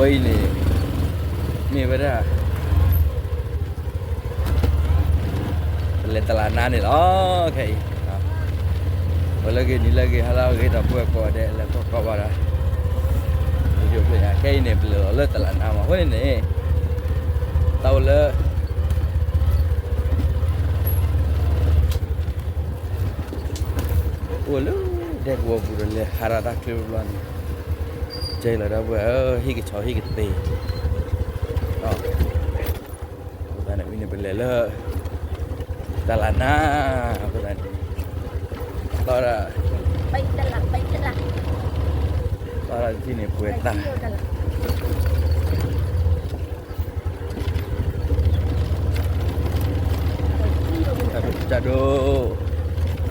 အံၤန့ၣ် မ့ၢ်ဝဲဒၣ် ပလဲၤတလးနါန့ၣ်လီၤ. ခဲအံၤ ပှၤလၢအဂ့ၤ နံၤလၢအဂ့ၤ ဟါလၢအဂ့ၤ ဒီပုၢ်ဝဲၢ်ကိးဂၤဒဲး လဲၤထီၣ်ကီးဘၣ်ဒီး ခဲအံၤန့ၣ် ပလဲၤလီၤလၢတလးနါမး အဃိန့ၣ်န့ၣ် တၢ်အိၣ်လၢ အိၣ်လၢဒဲကဝီၤပူၤဒီး လဲၤဟးထီၣ်တၢ်ချၢဘျီန့ၣ် ကဲလီၤဒီပုၢ်ဝဲၢ်ဧၢ ဟံၣ်ကဆီဟံၣ်ကသ့ အဃိသတးန့ၣ် ဝံၤန့ၣ် ပလဲၤလၢ တလးနါ အဃိသတးန့ၣ် သီၣ်ဒၣ် သီၣ်ဒၣ်တထံၣ်န့ၣ် ပှဲၤသၣ် တၢ်ဒိၣ် ဟါ လဲ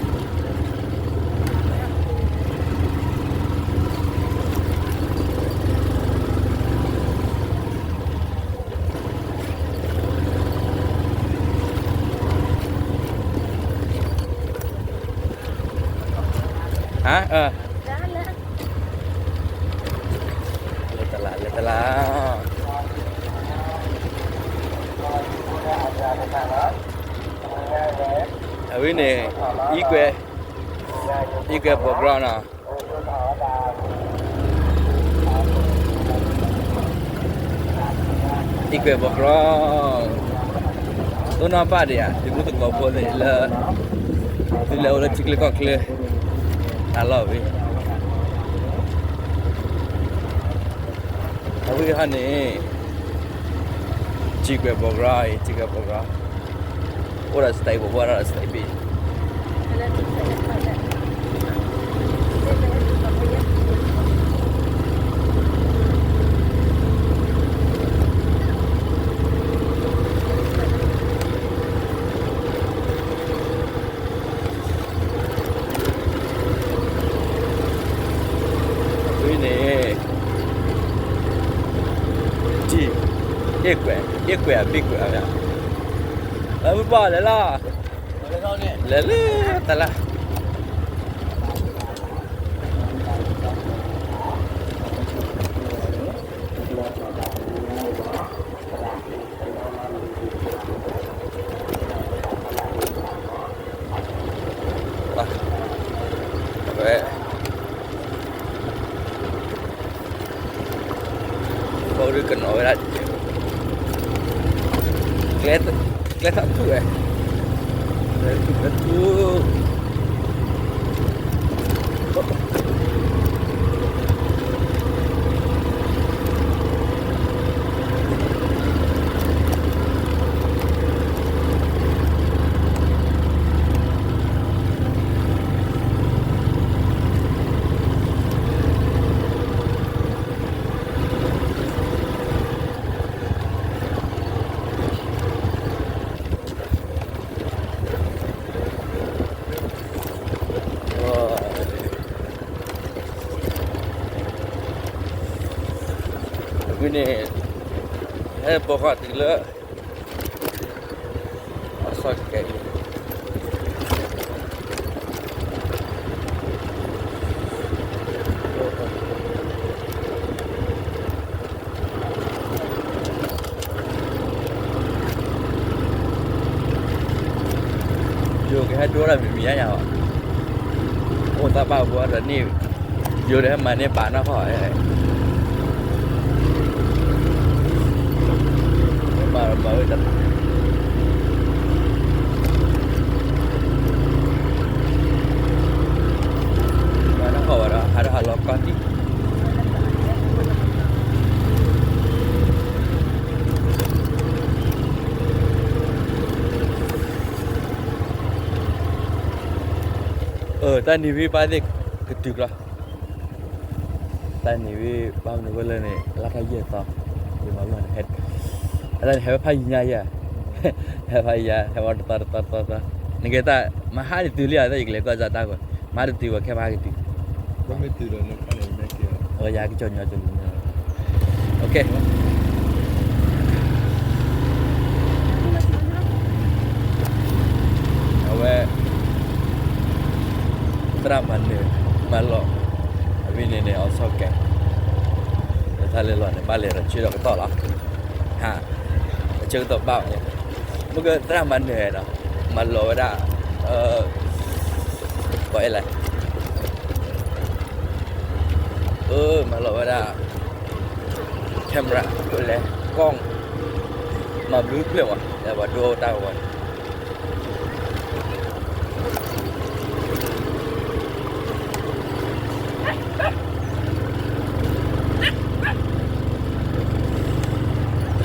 ၤတလး လဲၤတလး အဝဲန့ၣ် အံကွဲး အံကွဲးဘီကရီနီၤ အံကွဲးဘီကရီ တိၢ်နီၣ်ပၢ်ဒံးဧါ သုးမုၢ်သကိးဖိန့ၣ်လၢ သုလဲၤအိၣ်လၢထံချၢကီၢ်ချၢ အလီၢ်ဝံၤ အဝဲဟီန့ၣ် စံကွဲးဘီကရီအံၤ စံကွဲးဘီကရီ အိၣ်ဒီး style ပူၤ အိၣ်ဒီး style ဘ့ၣ် ဝံၤန့ၣ် ထံၣ် အ့ၣ်ကွဲး အ့ၣ်ကွဲးအဘ့ၣ်ကွဲးအါ အဝဲပှၤလဲၤလီၤ လဲၤလၢတလး ဝဲ ဖိဒုကနီၤဝဲဒၣ် ကျဲ ကျဲထီၣ်ထူၣ်ဝဲ ကျဲထူၣ်ကျဲထူၣ် ဝံၤန့ၣ် ဟဲဘီဃီတုၤလၢ အဆီၣ်ကဲအံၤ ယိၤကဟဲဒိတၢ်မံၤမံၤညါညါဘၣ်, အိၣ်သးဘၣ်ဘှီဒီးန့ၣ်, ယိၤဒီးဟဲမၤန့ၢ်ပာ်နီၢ်ခီၣ်, မၤဒီးမၤဝဲတၢ်, မၤနီၢ်ခီၣ်ဝဲဒီး ဟးထီၣ်ဟးလီၤကီၢ်တံၢ် အၢ တၢ်နံၤဝံၤဘၣ်သ့ၣ်ကတုၤကျီ, တၢ်နံၤဝံၤဘၣ်မနုၤဝဲလၢန့ၣ် လါထီၣ်ယဲၢ်သီ, ယမၤလီၢ်န့ၣ်, အတၢ်န့ၣ်ဟဲဝဲဖးယံၤညါယဲၢ်, ဟဲဖးယံၤ ဟဲဝဲတသီတသီတသီ, နကဲတၢ် မဟါတတုၤလံဧါ တၢ်ယကလဲၤကွၢ်စၢ်တၢ်ကွၢ်, မဟါတတုၤဝဲခဲမဟါကတုၤ, အဝဲယၤကစီၤညီကလံၤ, အိၣ်ခ့, ဝဲ ဝဲ သရၣ်မၤနၢၤ မၤလီၤ အဝဲန့ၣ်န့ၣ် အီၤဆီၣ်ကဲ လၢတၢ်လဲၤလီၤန့ၣ် ဘၣ်လဲၤဒီးဆ့ဒီးကတီၢ်လီၤ. ဟါ အဆၢကတီၢ်ဘၣ်ဝဲန့ၣ် မ့ၢ်ကသရၣ်မၤနၢၤဒီး မၤလီၤဝဲဒၣ် ကိးအလဲၣ် မၤလီၤဝဲဒၣ် camera လဲၤ กล้อง မၤဘျုးဖျၢၣ်ဝဲ လၢပှၤဒိတၢ်ဂီၤန့ၣ်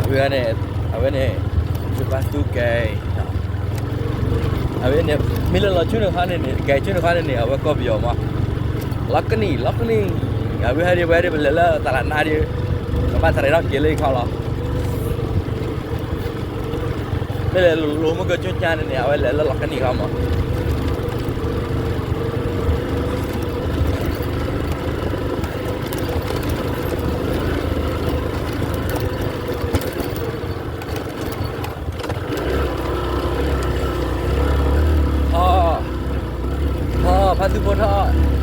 အဝဲန့ၣ် အဝဲန့ၣ် ယဘၣ်သူကဲ အဝဲန့ၣ် မ့ၢ်လၢလီၤဆူန့ၣ်ခါန့ၣ်န့ၣ် ကဲဆူန့ၣ်ခါန့ၣ်န့ၣ် အဝဲကီၢ်ပယီၤမး လီၤကနံၣ် လီၤကနံၣ် အဝဲဟဲဒ် ဝဲဒ်ပလဲၤလၢတၢ်လၢနါဒ် ပဘၣ်တရံးထီၣ်က့ၤလၢခီလီၤ မ့ၢ်လဲၤလိၤလိၤမ့ၢ်ကဆူညါန့ၣ်န့ၣ် အဝဲလဲၤလၢလီၤကနံၣ်ခီမး ထီၣ် ထီၣ် ဖါသူဖိထီၣ်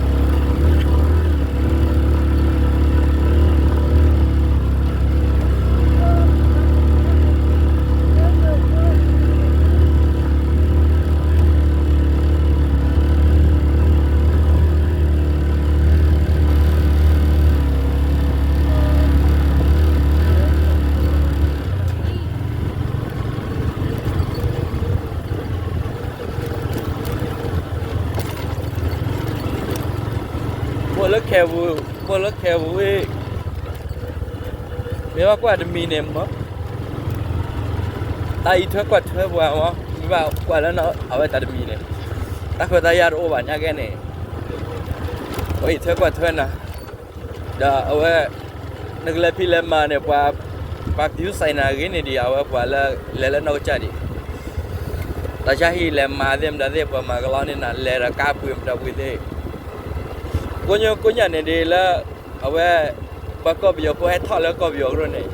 ဘိၣ်လၢခဲပူၤ ဘိၣ်လၢခဲပူၤဝဲ မ့ၢ်ဘၣ်ကွၢ်တမံၤန့ၣ်မး တၢ်အံးထွဲကွၢ်ထွဲပှၤမး မ့ၢ်ဘၣ်ကွၢ်လၢအဝဲတၢ်တမံၤန့ၣ် တၢ်ခွဲးတၢ်ယာ်တအိၣ်ဘၣ်ညါကဲန့ၣ် ပှၤအံးထွဲကွၢ်ထွဲနၤ ဒီးအဝဲ နကလဲၤဖံးလဲၤမၤန့ၣ် ပှၤ ပှၤကယူၤစဲးနၤဂ့ၤန့ၣ်ဒံး အဝဲပှၤလၢ လဲၤလၢနီၢ်ကစၢ်ဒံး တၢ်ဆါဟံၣ်လဲၤမၤသ့ၣ်မတၤသ့ၣ် ပှၤမၤကလီန့ၢ်နၤ လဲၤဒီးကါပှ့ၤမတၤပှ့ၤသ့ၣ် ကိးညိကိးညၣ်န့ၣ်ဒ်လၢ အဝဲ ပှၤကီၢ်ပယီၤဖိဟဲထီၣ်လၢကီၢ်ပယီၤကရူၢ်န့ၣ်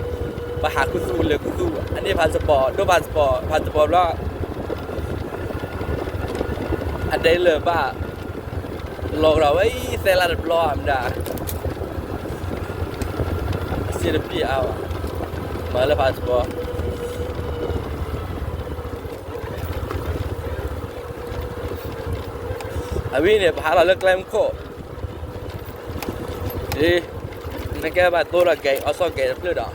ပဟးခူသူၣ်လဲၤခူသူၣ် အန့ၢ် passport ဒိ passport passport ဘျီ အဒဲလၢာ်ဘၣ် လီၤကဒီးဝဲအံၤ သဲလၢတဘျီဧါမတၤ အစ့တပျ့ၤအါဘၣ် မၤလၢ passport အဝဲန့ၣ် ပဟးလီၤလၢကျဲမုၢ်ခိၣ် နကဲဘၣ်တိၢ်ဒီးကဲ အီၤဆီၣ်ကဲတဖျၢၣ်ဒီး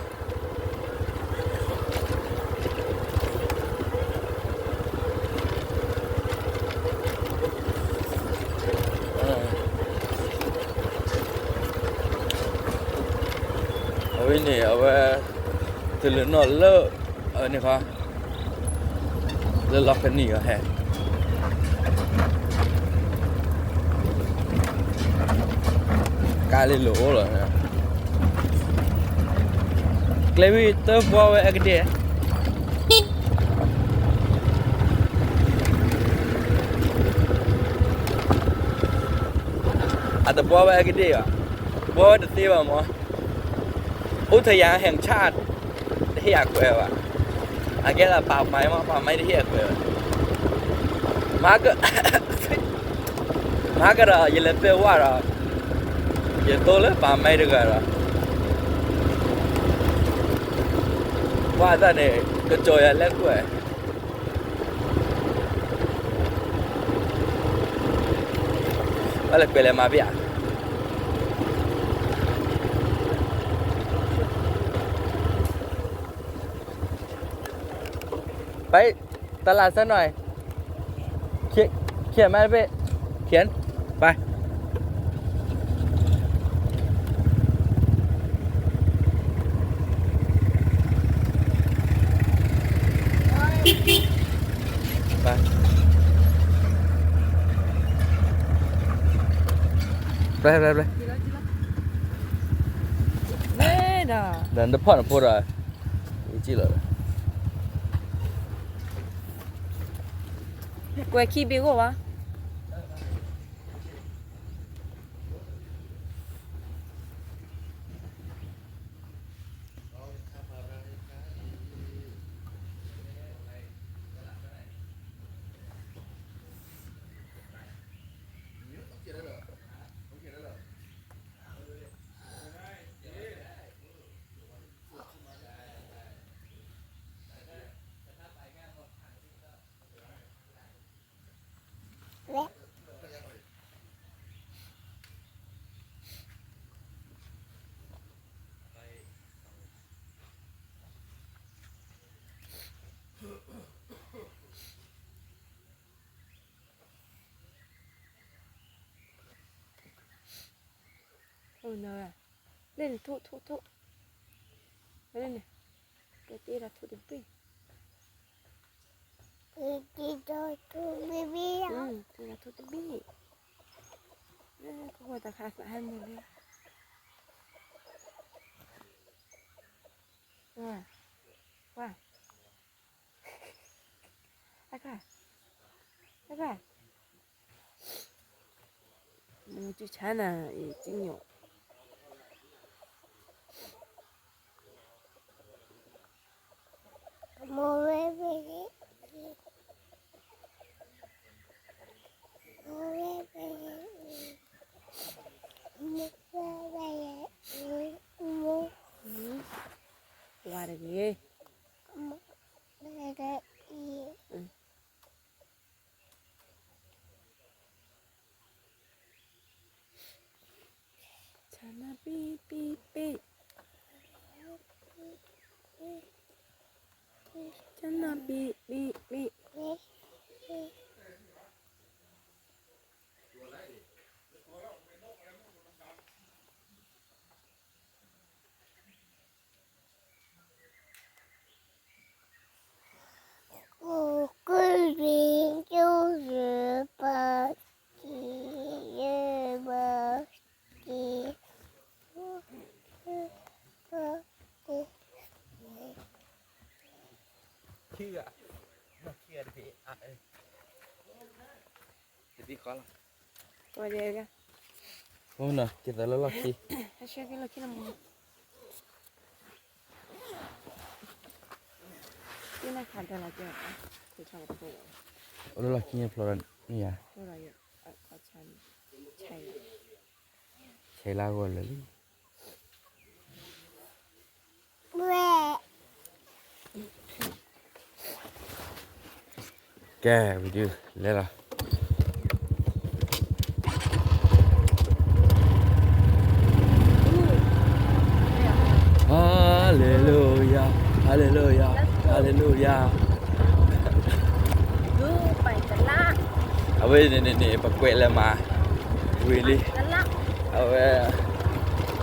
အဝဲန့ၣ် အဝဲ တလၢနီၣ်လၢ အန့ၣ်ခီ လၢလီၤကနံၣ်အီၤဟဲ ကါလၢလိၤအိၣ်လီၤ ကျဲဝံၤတဘှီဝဲအကဒ့ၣ် အတဘှီဝဲအကဒ့ၣ်ဘၣ် ဘှီဝဲတသ့ဘၣ်မး အိၣ်ထဲယၤဟဲၣ်ဆၣ် တဟ့ၣ်အခွဲးဘၣ် အကဲလၢပာ်မၤမး ပာ်မၤတဟ့ၣ်အခွဲးဘၣ် မၤက မၤကဒီး ယလဲၤပဲဝါဒီး ယတိၢ်လၢပာ်မၤတဂၤဒီး ပှၤအသးန့ၣ် ကစီၤယၤလဲၤကွဲး ဘၣ်လဲၤကွဲးလဲၤမၤဖဲဧါ ไปตลาดสักหน่อย เขียน เขียนมาเป้ เขียน ไป ไป ไป ไป ไป ဒီးနဖီၣ်နဖိဒီး ယကံၣ်လီၤ ကွဲးခံဘ့ၣ်ဂိၢ်ဘၣ် လၢန့ၣ်ထိၣ်ထိၣ်ထိၣ်, လၢန့ၣ်, ကတ့ဒီးထိၣ်တဘ့ၣ်, တ့ဒီးထိၣ်တဘ့ၣ်, ကဝီၤတခါသးဟဲမုၢ်လၢ, ဝါ, အခါ, အခါ, မူကဆါနၤအံၤကညိၣ်, ဝါတဂ့ၤ, ဆနပံပံပံ, ဆနပံပံပံ, အိၣ်လၢလီၢ်ခံန့ၣ်ဖျိဒီးန့ၣ်ယါ, ဆဲးလၢဂီၢ်လၢာ်လံ. ကဲ, လဲၤလီၤ. Hallelujah, hallelujah, hallelujah. အဝဲန့ၣ်န့ၣ်န့ၣ် ပကွဲးလဲၤမး ဝံၤလံ. အဝဲ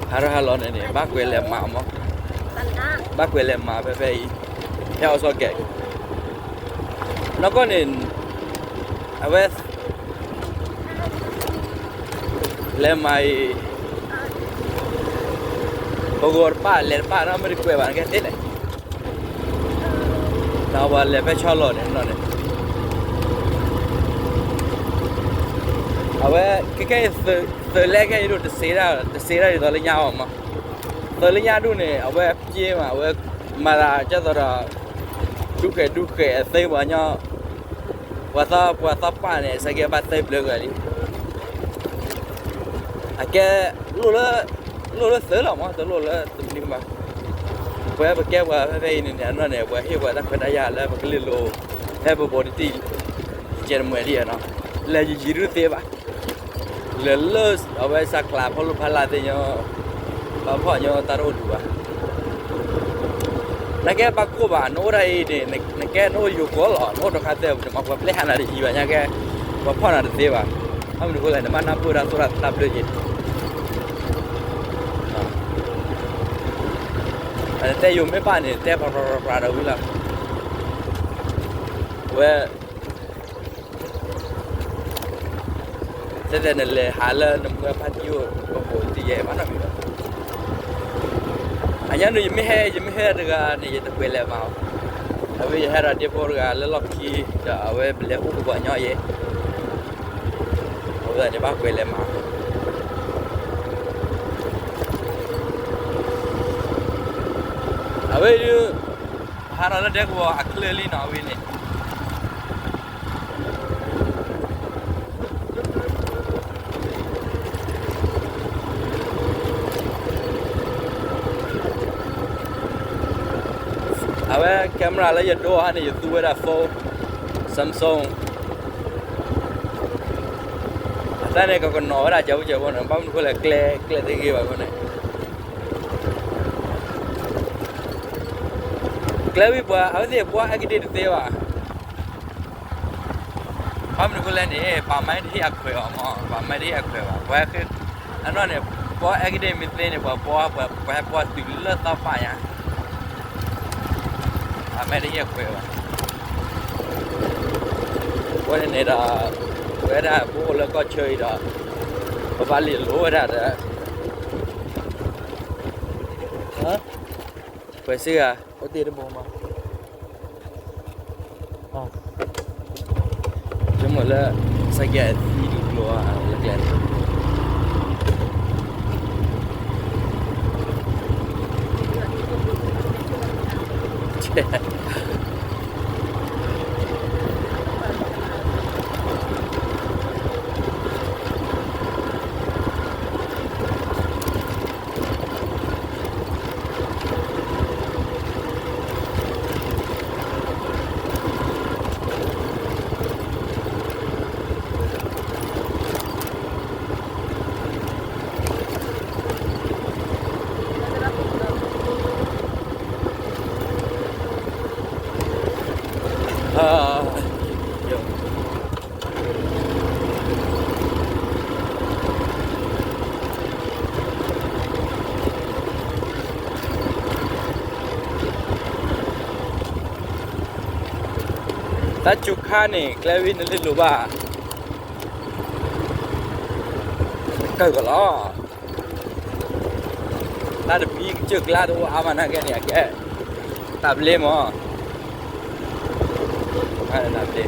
ဟါထီၣ်ဟါလီၤန့ၣ်န့ၣ် ဘၣ်ကွဲးလဲၤမးမး, ဘၣ်ကွဲးလဲၤမးဖဲဖဲအံၤ, ဖဲအီၤဆီၣ်ကဲး, နီၢ်ကီၢ်န့ၣ် အဝဲ လဲၤမးအံၤ ပဂီၤတပၣ် လဲၤတပၣ်နီၢ် မ့ၢ်တကွဲးဘၣ် နကဲသ့လဲၣ်. ဒီးပှၤလဲၤဖဲဆီလီၤန့ၣ် နီၢ်န့ၣ် အဝဲ ခဲခဲအံၤ သုးလဲၣ်ခဲအံၤဒိၣ် တစ့ဒၣ် တစ့ဒၣ်ဒ်သိးလၢညါအီၤမး. သုးလၢညါဒိၣ်န့ၣ် အဝဲပျ့ၤမး အဝဲမၤသးဒ်သိးဒီး ဒူဃဲၤဒူဃဲၤအသ့ပှၤညီ ပှၤသီ ပှၤသီပၢ်န့ၣ် စဲကဲဘၣ်သ့ဘျၢကလံ. အကဲ လိၣ်လၢ လိၣ်လၢသုးလီၤမး တလိၣ်လၢသုးမနုၤဘၣ်. ပဝဲပကဲပှၤဖဲဖဲအံၤန့ၣ်န့ၣ် အနီၢ်န့ၣ် ပှၤဟ့ၣ်ပှၤတၢ်ခွဲးတၢ်ယာ်လၢပကလုာ်လိၤ ဖဲပဘီတံၢ် ကဲတမှဲၤလံနီၤ လဲၤယံာ်ယံာ်ဒုးသ့ဘၣ်. လဲၤလၢအဝဲစးချးဖီလိဖီလာ်သ့ၣ်ညီ ပှၤဖီၣ်ညီတၢ်တအိၣ်ဒံးဘၣ်. နကဲပှၤကိၢ်ဘၣ် နအိၣ်ဒၣ်အံၤန့ၣ် နကဲနအိၣ်ယိၤကီၢ်လီၤ နအိၣ်တခါသဲန့ၣ် မ့ၢ်ပှၤပျဲဟးနၤတယံၤဘၣ်ညါကဲ ပှၤဖီၣ်နၤတသ့ဘၣ်. ဘၣ်မနုၤအဃိလဲၣ် နဘၣ်နၢ်ပၢၢ်တၢ်သိၣ်တၢ်သီတၢ်ဘျၢယံၤ နတဲယိၤမ့ၢ်ဘၣ်န့ၣ် တဲပှၤပှၤပှၤဒီးဝံၤလီၤ. ဝဲ တဲတဲနလဲၤဟးလၢနမုၢ်အဖါတံၢ်အိၣ် ပဖိတံၢ်ယဲၢ်မးနီတမံၤဘၣ်. အညါန့ၣ် ယမ့ၢ်ဟဲ ယမ့ၢ်ဟဲတဂၤန့ၣ် ယတကွဲးလဲၤမး. အဝဲယဟဲဒီးဒ့ဖိတဂၤလၢလီၢ်ခံ ဒီးအဝဲပလဲၤအိၣ်ကဘီညီယဲၢ် အဝဲန့ၣ်ဘၣ်ကွဲးလဲၤမး. အဝဲဒုး ဟးထီၣ်လၢဒဲကဝီၤအချၢလံနီၤ အဝဲန့ၣ် အဝဲ camera လၢယဒိဟါန့ၣ် ယသူဝဲဒၣ် phone Samsung အတၢ်န့ၣ် ကကနီၤဝဲဒၣ်ကၢဖိကၢဖိန့ၣ် ဘၣ်မနုၤဃိလဲၣ် ကျဲ ကျဲတဂ့ၤဘၣ်အဃိန့ၣ် ကျဲဝံၤပှၤ အဝဲသ့ၣ်ပှၤအဲကဒ့တသ့ဘၣ်. ဘၣ်မနုၤဃိလဲၣ်န့ၣ် ပှၤမၤတဟ့ၣ်အခွဲးအီၤမး ပှၤမၤတဟ့ၣ်အခွဲးဘၣ် ပှၤ အနီၢ်န့ၣ် ပှၤအဲကဒ့ၣ်မ့ၢ်သ့န့ၣ် ပှၤဘှီ ပှၤဟဲဘှီတုၤလၢသီပာ်ညါ, အမဲာ်တဟ့ၣ်ခွဲးဘၣ်. အဃိန့ၣ်န့ၣ်ဒီး ပဝဲဒၣ်ပအိၣ်လၢကီၢ်ဆၢအံၤဒီး ပဘၣ်လ့ၤလိာ်ဝဲဒၣ်ဒီး ပှဲၤစ့ဂၤ အိၣ်တ့ၢ်တဘိမး, ဆိကမိၣ်လၢ စဲးကဲးသံဒုးကျိၤလၢကျဲန့ၣ် တၢ်စူၤခါန့ၣ် ကျဲဝံၤနလ့ၤလိာ်ဘၣ် ကၢၢ်ကလီၤ, တၢ်တမံၤကစၢၢ်ကျါတအိၣ်အါမးနာ်က့န့ၣ် အကဲ တၢ်ဘျ့မး, တၢ်ဘျ့ ခဲအံၤဘျီ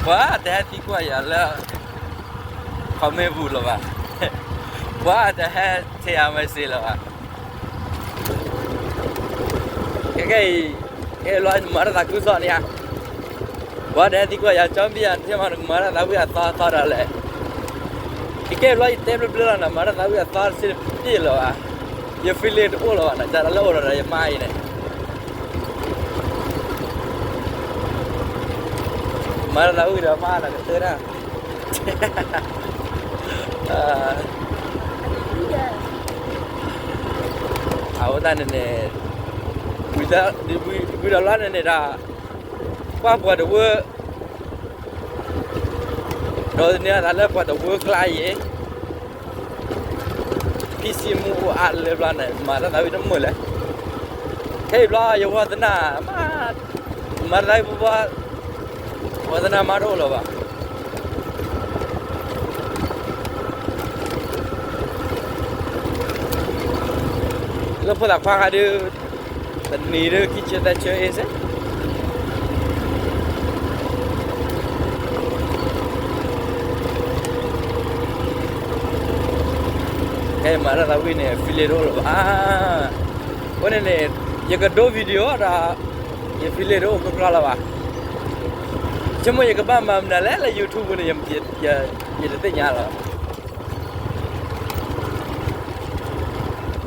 ပှၤတဟဲသံကွၢ်ယၤလၢ comment ပူၤလၢၤဘၣ်, ပှၤတဟဲ share message လၢၤဘၣ်. ခဲခဲအံၤ ခဲအံၤလီၤ မၤတၢ်သးခုကစီၣ်န့ၣ်ဧါ, ပှၤတဟဲသံကွၢ်ယၤ ကၠီဘံယၤ နမၤတၢ်သးဝံၣ်အသီအသီဒ်လဲၣ်. ခဲခဲအံၤလီၤ ယတဲဘျၢဘျၢလီၤနီၤ မၤတၢ်သးဝံၣ်အသီတစဲးတပ့ၢ်လၢၤဘၣ်, ယ feeling တအိၣ်လၢၤဘၣ်နီၤ ကဒီးလၢအိၣ်ဒီးယမါအံၤန့ၣ် မၤတၢ်သးဝံၣ်ဒီးမါနီၤ ကတၢၢ်တၢ် အဝဲဒၣ်န့ၣ်န့ၣ် ဝံၤဒီးလီၤန့ၣ်န့ၣ်ဒီး ကွၢ်ပှၤတဝၢ ဒီးန့ၣ်အသးလၢပှၤတဝၢကျါအံၤ ဖံစံမူအိၣ်အါလၢဘျီန့ၣ် မၤတၢ်သးဝံၣ်တမုာ်လဲၣ်. ခဲအံၤဘျီ ယဝီသနာ် မၤတၢ်သးဝံၣ်ဘီဘီ ဝီသနာ်မၤတအိၣ်လၢၤဘၣ်. လၢဖိသၣ်ခွါခါဒုး တနံၤဒုး ခံဆၢသၢဆၢအ့စ့ ခဲအံၤမၤတၢ်သးဝံၣ်န့ၣ် feeling တအိၣ်လၢၤဘၣ်. အဃိန့ၣ်န့ၣ် ယကဒိ video ဒီး ယ feeling တအိၣ်ကြီကြီလၢၤဘၣ်. ဆိကမိၣ်ယကဘၣ်မၤမနုၤလဲၣ်လၢ YouTube ပူၤန့ၣ် ယတသ့ၣ်ညါလီၤ.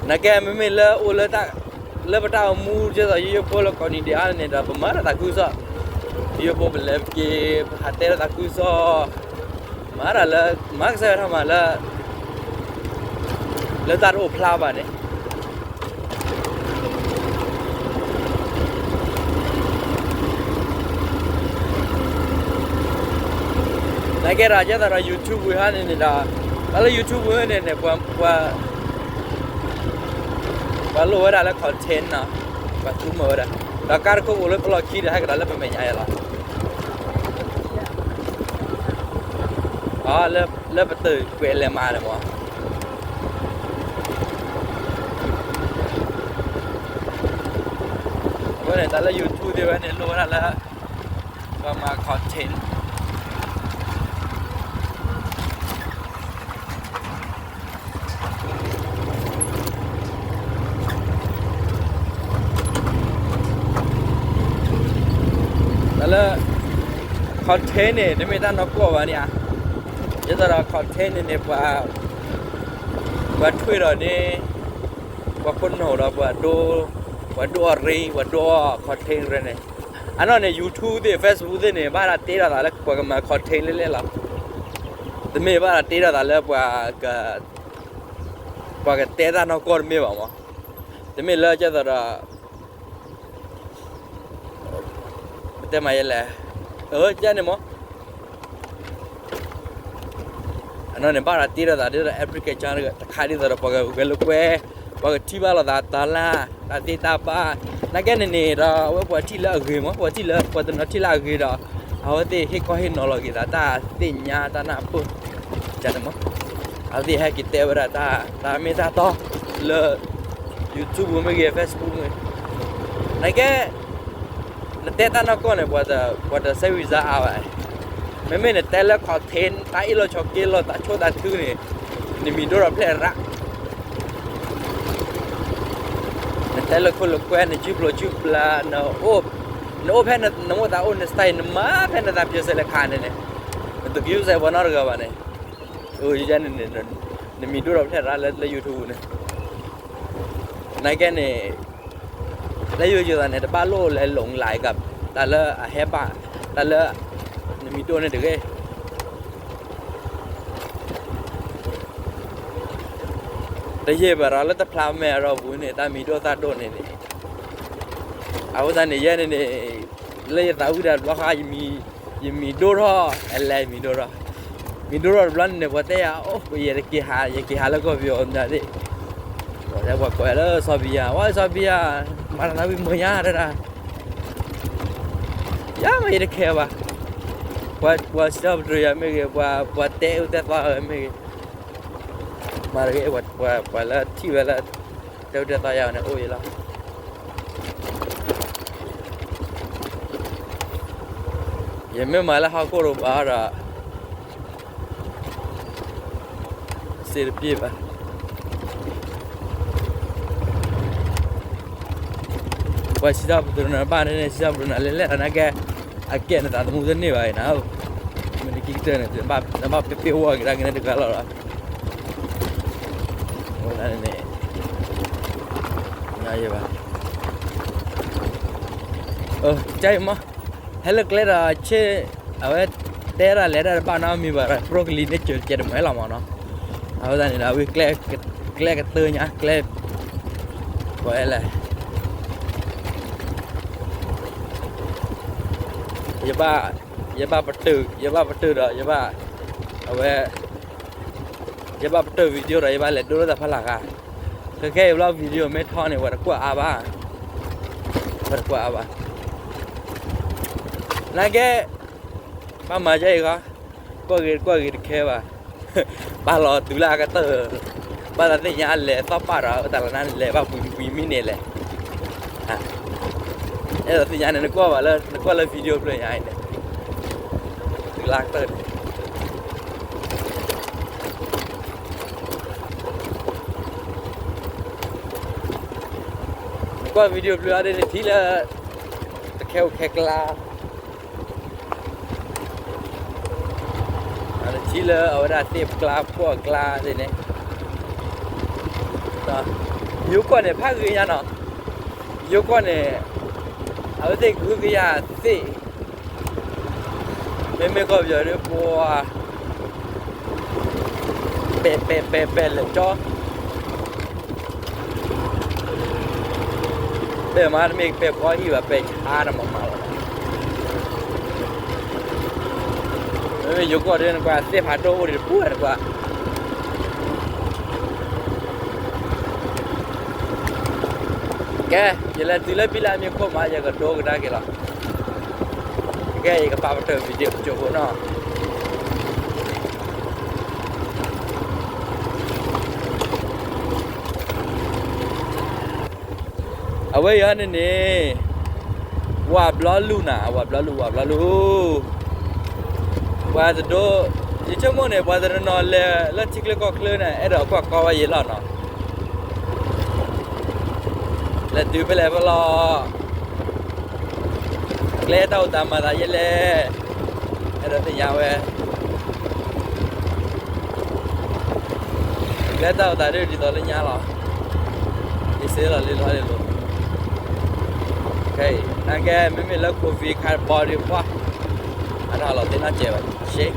နာ်က့ မ့မ့ၢ်လၢအိၣ်လၢ လၢပတၢ်အိၣ်မူ ဒ်သိးယိယိဖိလၢကိးနံၤဒဲးအါန့ၣ်ဒီး ပမၤတၢ်သးခုကစီၣ်, ယိယိဖိပလဲၤပက့ၤ ပဟးတဲလၢသးခုကစီၣ်, မၤတၢ်လၢ မၤကစၢ်ယွၤထီၣ်မၤလၢ လၢတၢ်တအိၣ်ဖျါဘၣ်န့ၣ် နာ်က့ဒီး ဒ်သိးဒီး YouTube ဝံၤဟါန့ၣ်န့ၣ်ဒီး တၢ်လၢ YouTube ဝံၤန့ၣ်န့ၣ် ပှၤ ပှၤ ပှၤလိၣ်ဝဲဒၣ်လၢ content နီၤ, ပှၤသူမုာ်ဝဲဒၣ်, ဒီးကါတခိၣ်အိၣ်လၢပလီၢ်ခံဒီး ဟဲကဒီးလၢပမဲာ်ညါယဲလီၤ. အ လၢပတုာ်ကွဲးလဲၤမၤန့ၣ်မး, အဃိန့ၣ် တၢ်လၢ YouTube သ့ၣ်ဝဲန့ၣ် လိၣ်ဝဲဒၣ်လၢ ပှၤမၤ content တၢ်လၢ content န့ၣ် တမ့ၢ်တၢ်နီၢ်ကီၢ်ဘၣ်န့ၣ်ဧါ. ယသးဒီး content န့ၣ်န့ၣ် ပှၤ ပှၤထွံၣ်ဒီးန့ၣ် ပှၤခိၣ်နူာ်ဒီးပှၤဒိ ပှၤဒိအီၣ်ရ့ ပှၤဒိအီၣ် content ရ့န့ၣ်, အနီၢ်န့ၣ် YouTube သ့ၣ် Facebook သ့ၣ်န့ၣ် ဘၣ်ဒၣ်တ့ထီၣ်သးလၢပှၤကမၤ content လဲၣ်လဲၣ်လီၤ. တမ့ၢ်ဘၣ်ဒၣ်တ့ထီၣ်သးလၢပှၤ ပှၤကတဲတၢ်နီၢ်ကီၢ်တမ့ၢ်ဘၣ်မး, တမ့ၢ်လၢကသးဒီး ပတဲမးယဲလဲၣ်, အၢ ကန့ၣ်မး အနီၢ်န့ၣ် ဘၣ်ဒီးတ့ထီၣ်သးဒ်သိးဒီး application တခါဒ်သိးဒီး ပှၤကဂဲၤလိာ်ကွဲ, ပှၤကထံၣ်ဘၣ်လိာ်သးတၢ်လၢ တၢ်သ့တၢ်ဘၣ်, နာ်က့န့ၣ်န့ၣ်ဒီး အဝဲပှၤထံၣ်လၢအဂ့ၤမး, ပှၤထံၣ်လၢ ပှၤတနီၤထံၣ်လၢအဂ့ၤဒီး အဝဲသ့ၣ်ဟ့ၣ်ကီဟ့ၣ်နီၤလီၤက့ၤသး တၢ်သ့ၣ်ညါတၢ်နၢ်ပၢၢ် ကန့ၣ်မး, အဝဲသ့ၣ်ဟဲက့ၤတဲဝဲဒၣ်တၢ် တၢ်မ့ၢ်တၢ်တီလၢ YouTube မ့ၢ်ဂ့ၤ Facebook မ့ၢ်ဂ့ၤ, နာ်က့ နတဲတၢ်နီၢ်ကီၢ်န့ၣ် ပှၤတစဲးဝံၤစါအါဘၣ်, မ့မ့ၢ်နတဲလၢ content တၢ်အ့ၣ်လိာ်ဆိးက့လိာ် တၢ်ဆိၣ်တၢ်ထုန့ၣ် နမံၤဒိၣ်ဒီးဖျဲၣ်ရၣ်, နတဲလၢခိၣ်လၢကွဲ နစုပျိစုပျၢ်, နအိၣ်ဖဲနမိၢ်သးအိၣ် န style နမၤဖဲနသးပျဲစဲးလၢခါန့ၣ်န့ၣ်, နတကယူးစဲးပှၤနီတဂၤဘၣ်န့ၣ်, ယန့ၣ်န့ၣ် နမံၤဒိၣ်ဒီးဖျဲၣ်ရၣ်လၢ YouTube န့ၣ်, နာ်က့န့ၣ် လၢယိၤယိၤသးန့ၣ် တဘၣ်လိၣ်လဲၤလိာ်လၢ်က တၢ်လၢအဟဲဘၣ်, တၢ်လၢ နမံၤဒိၣ်န့ၣ်တဂ့ၤ, တယံာ်ဘၣ်ဒီးလၢတဖျါမဲာ်ဒီးပူၤန့ၣ် တၢ်မံၤဒိၣ်သၣ်ဒိၣ်န့ၣ်န့ၣ်, အဃိသတးန့ၣ် ယဲန့ၣ်န့ၣ် လၢယသးဝံၣ်တၢ်တဘျီဃီ ယမံၤဒိၣ်ထီၣ်, အလဲၤမံၤဒိၣ်ထီၣ်, မံၤဒိၣ်ထီၣ်တဘျီန့ၣ်န့ၣ် ပှၤတဲယၤ အိၣ် ယတက့ၤဟး ယက့ၤဟးလၢကီၢ်ပယီၤမတၤသ့ၣ်, ပှၤတဲပှၤကိးယၤလၢစီၤဘံယၤ, ဝဲစီၤဘံယၤ မၤတၢ်သးဝံၣ်မုာ်ညါတဒၣ်, ယၤမးယတခဲဘၣ်, ပှၤစံးထီၣ်ပတြၢၤယၤမ့ၢ်ဂ့ၤ, ပှၤတဲအူတဲသီယၤမ့ၢ်ဂ့ၤ, မၤတဂ့ၤ, ပှၤလၢထံၣ်ဝဲလၢ တဲအူတဲသီယၤန့ၣ်အိၣ်အံၤလီၤ. ယမ့ၢ်မၤလၢဟီၣ်ခိၣ်တဘၣ်ဒီး စ့တပျ့ၢ်ဘၣ်. ပှၤစံးထီၣ်ပတြၢၤနၤဘၣ်န့ၣ် စံးထီၣ်ပတြၢၤနၤလဲၣ်လဲၣ် နာ်က့ အကဲနသးသမူတန့ၢ်ဘၣ်အံၤနၤ, မ့ၢ်နကံကတၢၢ်န့ၣ် နဘၣ်ပ့ၢ်ပ့ၢ်ဝီကဒါက့ၤန့ၣ်တဂၤလီၤလီၤ. အဝဲဒၣ်န့ၣ် ညါယဲဘၣ်, ကဲအံၤမး, ဟဲလၢကျဲဒီးဆ့, အဝဲတဲဒၣ်လဲၤဒၣ်တဘၣ်နီတမံၤဘၣ်ဒီး ပရိကလံၤန့ၣ် ကၢၤကဲတမဲလီၤမးနီၤ. အဝဲဒၣ်န့ၣ်ဒီး အဝဲကျဲ, ကျဲကတၢၢ်ညါ, ကျဲ, ပှၤအဲၣ်လဲၣ် ယဘၣ်, ယဘၣ်ပတုာ်, ယဘၣ်ပတုာ်ဒီး ယဘၣ်, အဝဲ, ယဘၣ်ပတုာ် video ဒီး ယဘၣ်လဲၤဒိလၢတၢ်ဖီလာ်ဂၤ, ခဲခဲအံၤဘျီ video မ့ၢ်ထီန့ၣ် ပှၤတကွၢ်အါဘၣ်, ပှၤတကွၢ်အါဘၣ်, နာ်က့, ဘၣ်မၤဒ်အံၤဂီၢ်, ကွၢ်ဂ့ၤကွၢ်ဂ့ၤတခဲဘၣ်, ပာ်လီၤတုၤလၢအကတၢၢ်, ဘၣ်သးသ့ၣ်ညါလဲၤသီၣ်ပာ်ဒီး တၢ်လီၤနါလဲၤဘၣ်ပှံၤပှံၤမံန့ၣ်လဲၣ်. အဲၣ်ဒိးသ့ၣ်ညါန့ၣ် နကွၢ်ဘၣ်လၢ နကွၢ်လၢ video ဖျၢၣ်ညါအံၤန့ၣ်, တုၤလၢအကတၢၢ်န့ၣ်, နကွၢ် video ဖျၢၣ်အံၤန့ၣ် နထံၣ်လၢ တခဲအိၣ်ခဲကျါ နထံၣ်လၢအဝဲဒၣ်သ့ၣ်ပကျါ ဖှီၣ်အကျါသ့ၣ်န့ၣ်, ယိၤကီၢ်န့ၣ် ဖးဂ့ၤညါနီၤ, ယိၤကီၢ်န့ၣ် အဝဲသ့ၣ်ကဟုကယာ်သ့ၣ်, မ့မ့ၢ်ကီၢ်ပယီၤဒီး ပှၤ ပဲာ်ပဲာ်ပဲာ်ပဲာ်လဲၤကၠီ ပဲာ်မးတမ့ၢ်ပဲာ်ဖီဟံၣ်ဘၣ် ပဲာ်ဆါတမးမးလီၤ. မ့မ့ၢ်ယိၤကီၢ်ဒီး နကွၢ်သ့ၣ်ဖးဒိၣ်အိၣ်ဒံးတပူၤနကွၢ်. ကဲ, ယလဲၤတုၤလၢဘံလၢအမ့ၢ်ခိၣ်မး ယကဒိကဒါက့ၤလီၤ. ကဲ ယကပာ်ပတုာ် video ကၠိဖိနီၤ. အဝဲအံၤန့ၣ်န့ၣ် ဝးဘျီလူၤနၤ, ဝးဘျီလူၤ, ဝးဘျီလူၤ, ပှၤတဒိ, ယဆိကမိၣ်န့ၣ် ပှၤတနီၤနီၤလဲၤလၢထံချၢကီၢ်ချၢန့ၣ် အဲၣ်ဒိးကွၢ်ကီဝဲယဲလီၤနီၤ. လဲၤတုၤဖဲလဲၣ်ဖဲလဲၣ်, ကျဲတၢ်အိၣ်သးမၤသးယဲလဲၣ်, အဲၣ်ဒိးသ့ၣ်ညါဝဲ. ကဲတၢ်အိၣ်သးဒ်ဒ်သိးလၢညါလီၤ. ယစ့လီၤလံလီၤလံလိၤ. ခဲအံၤ နာ်ကဲ မ့မ့ၢ်လၢ COVID ခါတဘီဒုးပှၢ် အတၢ်လီၤသ့ၣ်နီၣ်စဲးဘၣ်ရှ့.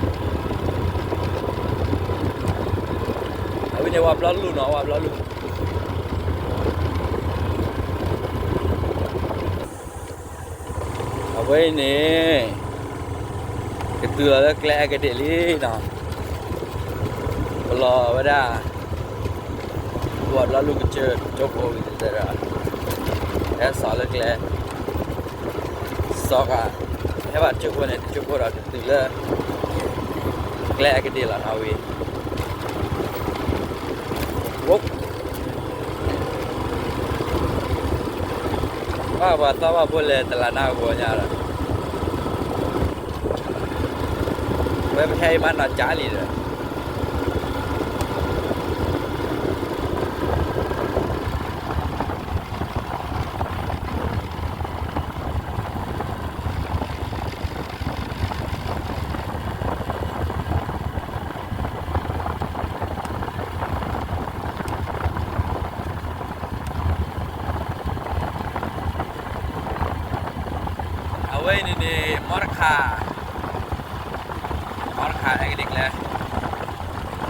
အဝဲန့ၣ် ဝါဘျီလူၢ်နီၤ ဝါဘျီလူၢ်. အဝဲအံၤန့ၣ် ကတုၤလီၤလၢကျဲအကဒံးလံနီၤ. ပလီၤဝဲဒၣ် ဝါဘျီလူၢ်ကစၢၢ်ကၠိဖိဝံၤဒီး ဟဲစိာ်လၢကျဲ စိာ်ဃာ် ဟဲဘၣ်တကၠိဖိန့ၣ် တကၠိဖိဒီးကတုၤလၢ ကျဲအကဒံးလီၤနီၤဝံၤ ဘၣ်ပှၤသီဘၣ်ဖိလဲၤတလးနါဂီၤညါဒီး ဝဲပဟဲအံၤမးနီၤကၠးလံဒီး အဝဲအံၤန့ၣ်န့ၣ် မီတခး မီတခး အဲကဒံးကျ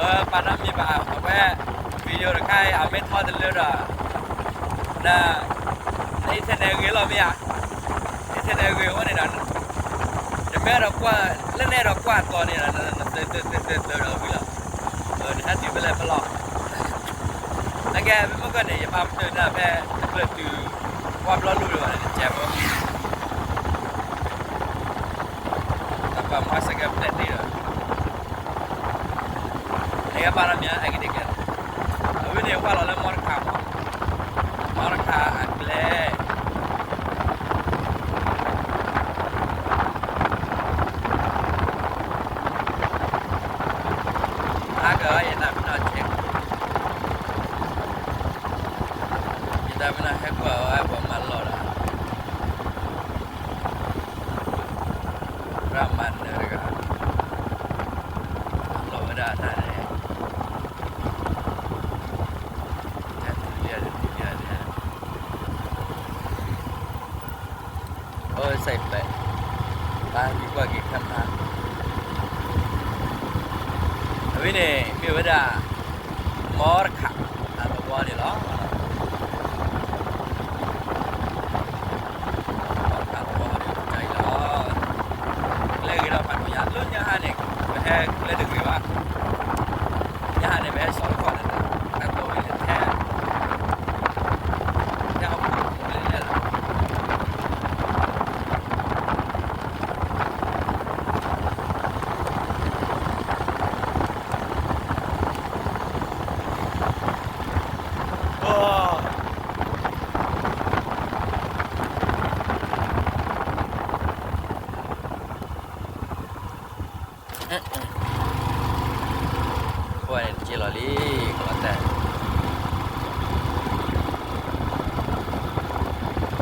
ဲ ပာ်နီတမံၤဘၣ် အဝဲ video တခါအံၤ အမ့ၢ်ထီတလၢဒီး န internet ဂ့ၤလီၤမ့ၢ်ဧါ, internet ဂ့ၤအိၣ်န့ၣ်ဒီး နမ့ၢ်အဲၣ်ဒိးကွၢ် လၢနအဲၣ်ဒိးကွၢ်အသီန့ၣ်ဒီး နသုသုသုသုသုဒီးဝံၤလီၤ. နဟဲတုၤဖဲလဲၣ်ဖဲလဲၣ် အကဲ မ့မ့ၢ်ကီၢ်န့ၣ် ယပာ်ပတုာ်နၤဖဲ တဖျၢၣ်တုၤ ဝါဘျီလူၢ်ဒီး နကဲဖိ တၢ်ပာ်မၤစကဲပျဲၢ်တ့ၢ်ဒီး နကဲပာ်နီတမံၤ အဲကဒံးကျဲ အဝဲန့ၣ် ဝၢ်လီၤလၢမီတခးမး, မီတခးအကျဲ အါကယတၢ်မ့ၢ်နီၢ်ဆဲး, ယတၢ်မ့ၢ်နီၢ်ဟဲကွၢ်ဝဲပှၤမၤလီၢ်ဒီး ရၣ်မၤနၢၤတဂၤ လီၤဝဲဒၣ်တၢ်န့ၣ် တၢ်တုၤလံတတုၤလံ အိၣ်စဲးပဲး ပာ်က့ၤကွၢ်က့ၤခါမး အဝဲန့ၣ် မ့ၢ်ဝဲဒၣ် မီတခး အသဝီန့ၣ်လီၤ. မီတခးသဝီဒီး ကၢ်အံၤလီၤ. ကျဲဂ့ၤဒီးဖးဒိၣ်ညါ လၢညါဟါန့ၣ် ပဟဲကျဲတဂ့ၤဘၣ်. ညါဟါန့ၣ် ပဟဲစိာ်တခီန့ၣ် အသဝီန့ၣ်ထဲ ထဲအပူၤလဲၣ်လဲၣ်လီၤ. ပှၤန့ၣ်တက့ၢ်လီၤလံ ကလီၤတဲာ် ဝဲအံၤန့ၣ်န့ၣ်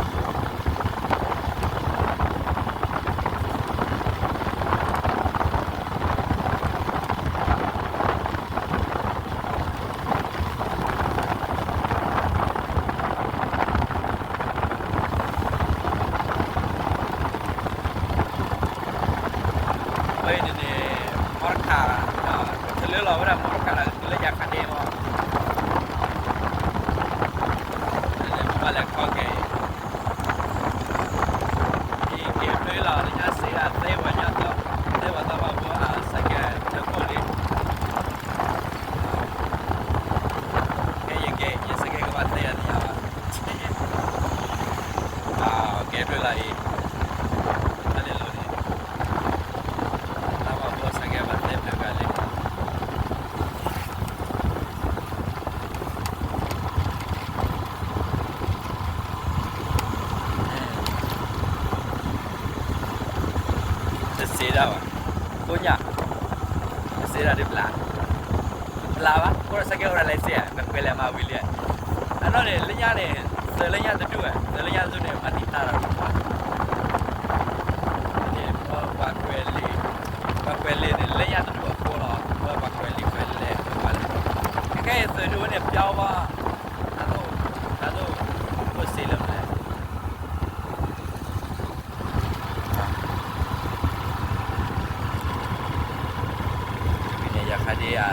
မီတခး ကထလၢလီၤဝဲဒၣ်မီတခးဒီး ကလၢယၤခးဒ့မီၢ် ပလဲၤခီက့ၤ က့ၤဖျိလီၤ လၢညါစ့အသ့ဝဲညါသီ သ့ဝဲသီဘၣ်ဘိအစကဲးထၢၣ်ခိၣ်လံ ခဲယက့ၤ ယစကဲးကဘၣ်သ့အသ့ဘၣ် ကဲဖျိလီၤအံၤ တၢ်လဲၤလိၤန့ၣ် တၢ်ဘၣ်ဘိအစကဲးဘၣ်သ့ဖျိ ကလဲၤလိၤ အ တၢ်ဘၣ်, ကိးညၣ်, စ့ဒၣ်ဒုးဘျး, ဘျးဘၣ်, အိၣ်ဒီးဆၢကဲအိၣ်ဒီး license ဧါ, နကွဲးလဲၤမၤဝံၤလံ, အနီၢ်န့ၣ် လၢညါန့ၣ်, သၢလၢညါတဒူၣ်ဝဲ, သၢလၢညါတဒူၣ်န့ၣ် ဘၣ်တံာ်တာ်ဒီးပှၤ, န့ၣ် ပှၤကွဲးလံာ်, ပှၤကွဲးလံာ်န့ၣ် လၢညါတဒူၣ်အဃိလီၤ, ပှၤကွဲးလံာ်ကွဲးလဲၢ်ပှၤလၢ, ခဲခဲအံၤသုးဒုၣ်ဝဲန့ၣ် ပျီဘၣ်, တၢ်သိၣ်, တၢ်သိၣ်, အိၣ်စ့လၢမလဲၣ် န့ၣ် ယၤခါဒ့ဧါ,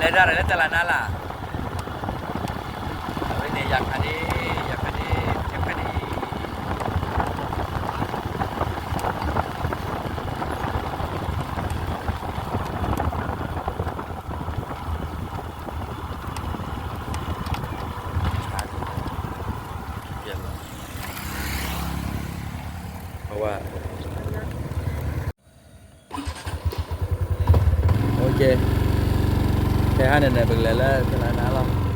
လဲၤဒၣ်လၢတလးနါလၢ်, အဝဲန့ၣ် ယၤခါဒ့, ယၤခါဒ့, ယၤခါဒ့ အဝဲ ခဲဟါန့ၣ်န့ၣ် ပကလဲၤလၢတလးနါလီၤ.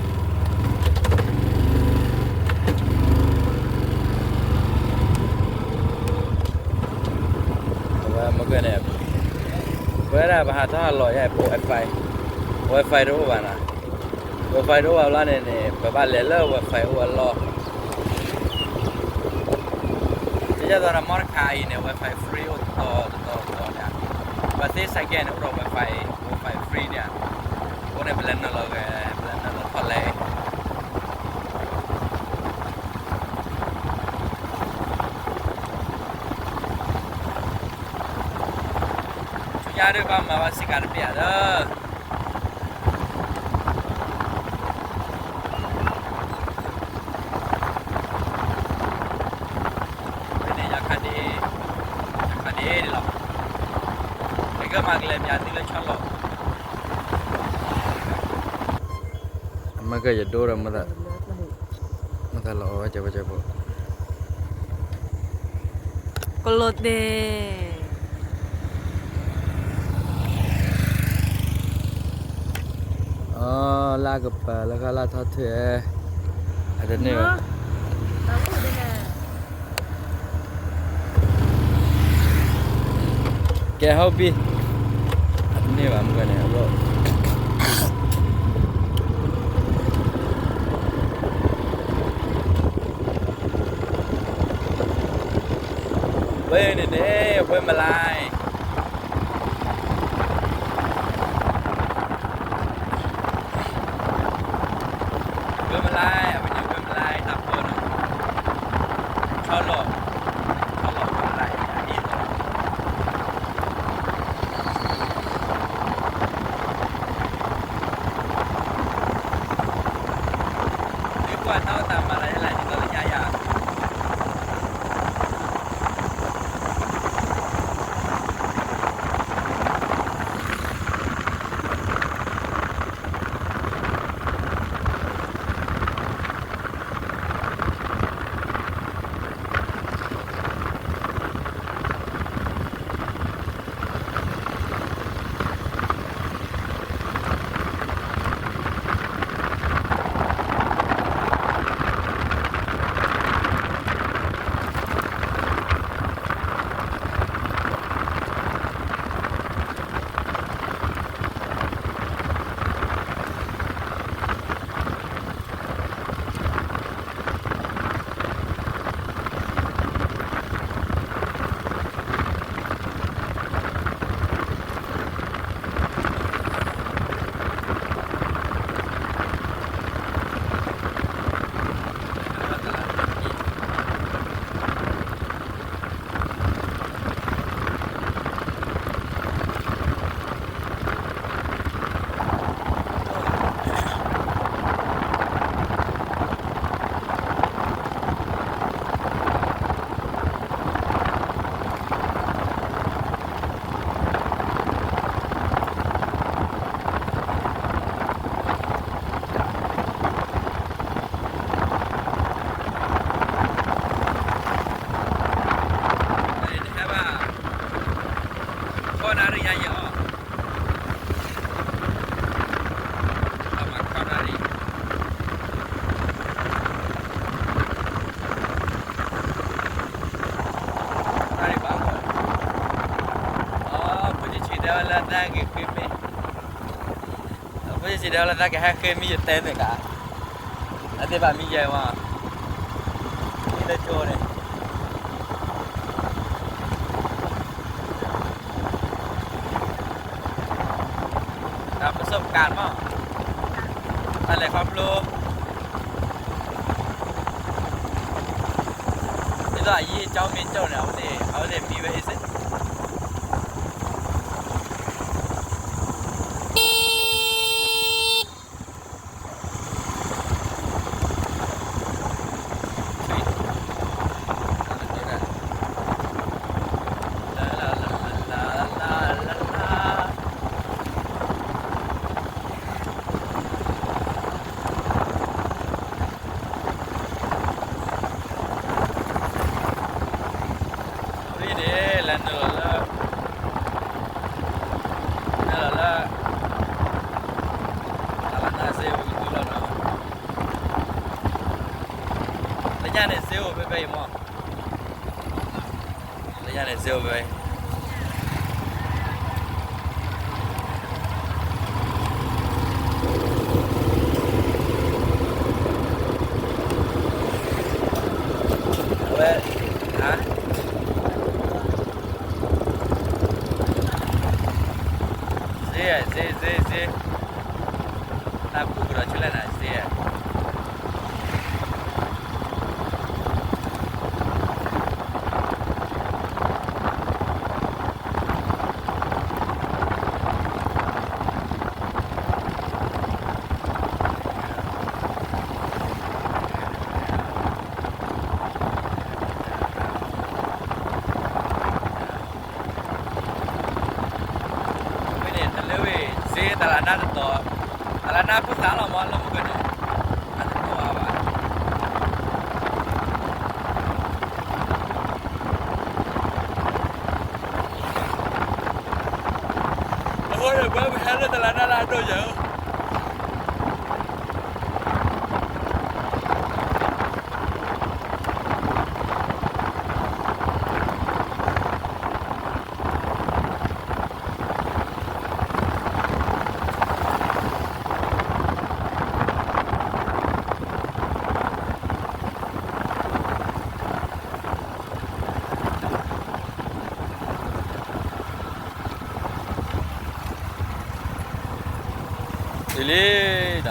အဝဲမ့ၢ်ကဲန့ၣ်, ပဝဲဒၣ်ပဟးထီၣ်ဟးလီၤယဲ Wi-Fi, Wi-Fi တအိၣ်ဘၣ်နီၤ, Wi-Fi တအိၣ်ဘၣ်ဘျီန့ၣ်န့ၣ် ပဘၣ်လဲၤလၢ Wi-Fi အိၣ်အလီၢ် ဒ်သိးဒီး မီတခါအံၤန့ၣ် Wi-Fi free အိၣ်တတီၤတတီၤတတီၤန့ၣ်, ပှၤသ့စဲးကဲန့ၣ် အိၣ်ဒီး Wi-Fi, Wi-Fi free န့ၣ်, အဃိန့ၣ် ပလဲၤနုာ်လီၤဂဲၤ, ပလဲၤနုာ်လီၤထီၣ်လဲၤ, ဆူညါဒုးဘၣ်မၤဘၣ်စ့ၢ်ကီးတဘ့ၣ်ဧါဒီး ဖဲန့ၣ် ယခါဒ့, ယခါဒ့လီၤ, ကမၤကလဲၤပၠးသုလၢဆီလီၤ, အမ့ၢ်ကဲယဒိဒီး မ့ၢ်သးလီၤအီၣ်ဝဲကဲဝဲကဲဖိ, ကလိာ်တဲာ် အလၢကပၤလၢခါလၢထီၣ်ထွဲ, အတန့ၢ်ဘၣ်, ကဲ ဟုတ်ပြီ, အတန့ၢ်ဘၣ်မ့ၢ်န့ၣ်, ဝဲန့ၣ်န့ၣ် ဝဲမလၢ် ဝဲမလၢ်, အဝဲန့ၣ် ဝဲမလၢ်တၢ်ပၢၢ်နီၤ, ဆီလီၤ, ဆီလီၤဝဲမလၢ်အံၤ ဒ်သိး မ့ၢ်ကွၢ်တၢ်အိၣ်သးမၤလၢယလဲၣ် ဒ်သိးလၢညါယၤ, လၢသးက့ၤဃ့မ့ၢ်, အဖိစံးဒဲးလၢသးကဟဲဃ့မ့ၢ်ယတဲန့ၣ်က, အသ့ၣ်ဘၣ်မံယဲမး, မံလၢကၠိန့ၣ် ပစိပကးမး, တၢ်လဲၤခီဖျိ, ဒ်သိးအယံၤကၠီမ့ၢ်ကၠိန့ၣ် အဝဲသ့ၣ်မံဝဲအ့ၣ်စ့ အဝဲန့ၣ် လဲၤနုာ်လီၤလၢ, နုာ်လီၤလၢ, တၢ်လၢ်နၢ်စ့အိၣ်ကတုၤလီၤနီၤ, လၢညါန့ၣ်စ့အိၣ်ဖဲဖဲအံၤမး, လၢညါန့ၣ်စ့အိၣ်ဖဲဖဲအံၤ အဝဲ, ဟါ, စ့, စ့, စ့, စ့, တၢ်ပူၤကဒီးဆူလဲၣ်နၤ စ့. ဝဲန့ၣ် တလၢဝဲ စ့တလးနၢ်တတီၤ, တလးနၢ်ဖိသၣ်လီၤမး လၢမုၢ်ကန့ၣ်, အတတီၤဘၣ်. အဃိန့ၣ် ပှၤပဟဲလၢတလးနၢ်လၢအဒိၣ်ယဲၢ်ဧၢ. တုၤလံဒီး,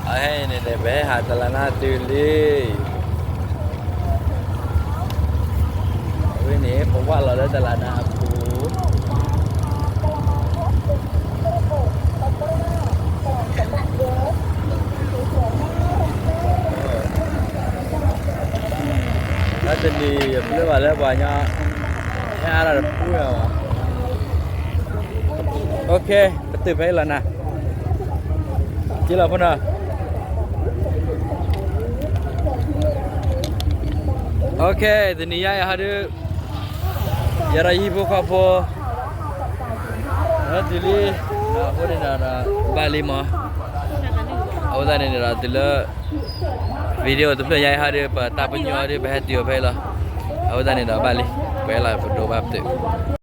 အဟဲအံၤန့ၣ်န့ၣ် ပဟဲဟးတလးနၢ်တုၤလံ. အဝဲန့ၣ် ပဝဲလီၤလၢတလးနၢ်အပူၤ, လၢတနံၤယပျဲၢ်ဘၣ်လၢပှၤညီ ဟဲအါထီၣ်တပူၤဝဲဘၣ်. အိၣ်ခ့ ပတုၤဖဲအံၤလီၤနၤ, က့လီၤဖိနီၤ. အိၣ်ခ့ တနံၤညါအံၤဟီဒုး ယဲဒီးယဟံၣ်ဖိဃီဖိ တုၤလံ, အဃိန့ၣ်ဒီး ဘၣ်လံမး. အဃိသတးန့ၣ်ဒီး တုၤလၢ video တဖျၢၣ်ညါအံၤဟီဒုး ပတၢ်ပညိၣ်ဟီဒုး ပဟဲတုၤအီၤဖဲအံၤလီၤ. အဃိသတးန့ၣ်ဒီး ဘၣ်လံ, ပှဲၤလီၤ ပဒိးဘၣ်ပတုာ်